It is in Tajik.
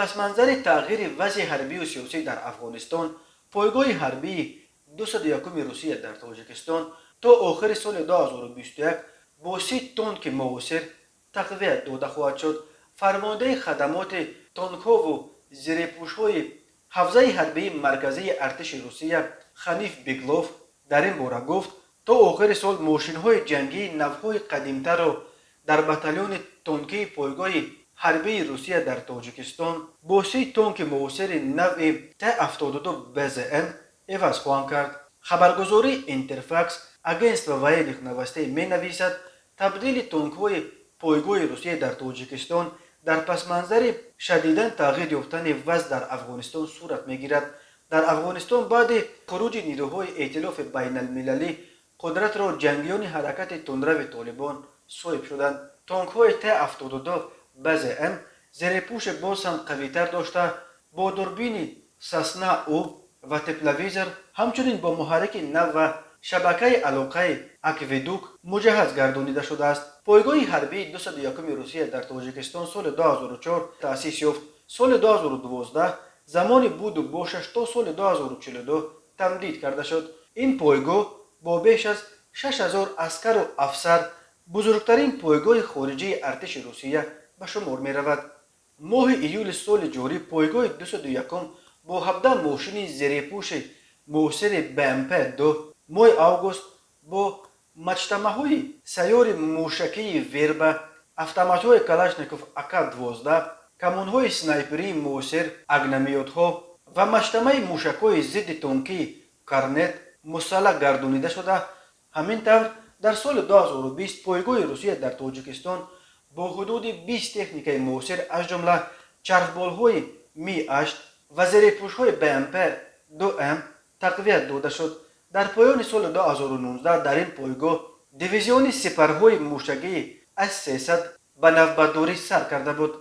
Пасманзари тағйири вазъи ҳарбию сиёсӣ дар Афғонистон, пойгоҳи ҳарбии 201-уми Русия дар Тоҷикистон то охири соли 2021 бо 30 тонки муосир тақвият дода хоҳад шуд. Фармондеҳи хадамоти тонкҳову зирепӯшҳои ҳавзаи ҳарбии марказии артиши Русия Ханиф Беглов дар ин бора гуфт, то охири сол мошинҳои ҷангии навъҳои қадимтарро дар батальони тонкии пойгоҳи ҳарбии Русия дар Тоҷикистон бо 30 тонки муосири навъи Т-72 БЗМ иваз хоҳанд кард. Хабаргузории Интерфакс, Агентство военных новостей менависад, табдили тонкҳои пойгоҳи Русия дар Тоҷикистон дар пасманзари шадидан тағйир ёфтани вазъ дар Афғонистон сурат мегирад. Дар Афғонистон баъди хуруҷи нирӯҳои эътилофи байналмилалӣ қудратро ҷангиёни ҳаракати тундрави Толибон соҳиб шуданд. Тонкҳои Т-72 БЗМ зерепӯши боз ҳам қавитар дошта, бо дурбини Сосна У ва тепловизор, ҳамчунин бо муҳаррики нав ва шабакаи алоқаи Акведук муҷаҳҳаз гардонида шудааст. Пойгоҳи ҳарбии 201-уми Русия дар Тоҷикистон соли 2004 таъсис ёфт. Соли 2012 замони буду бошаш то соли 2042 тамдид карда шуд. Ин пойгоҳ бо беш аз 6000 аскару афсар бузургтарин пойгоҳи хориҷии артиши Русия ба шумор меравад. Моҳи июли соли ҷорӣ пойгоҳи 201-ум бо 17 мошини зерепӯши муосири БМП-2, моҳи август бо маҷтамаҳои сайёри мушакии Верба, автоматҳои Калашников АК-12, камонҳои снайперии муосир, огнемётҳо ва маҷтамаи мушакҳои зидди тонкии Корнет мусаллаҳ гардонида шуда. Ҳамин тавр, дар соли 2020 пойгоҳи Русия дар Тоҷикистон бо ҳудуди 20 техникаи муосир, аз ҷумла чархболҳои Ми-8 ва зерепӯшҳои БМП 2М тақвият дода шуд. Дар поёни соли 2019 дар ин пойгоҳ дивизиони сипарҳои мушакии С-300 ба навбатдорӣ сар карда буд.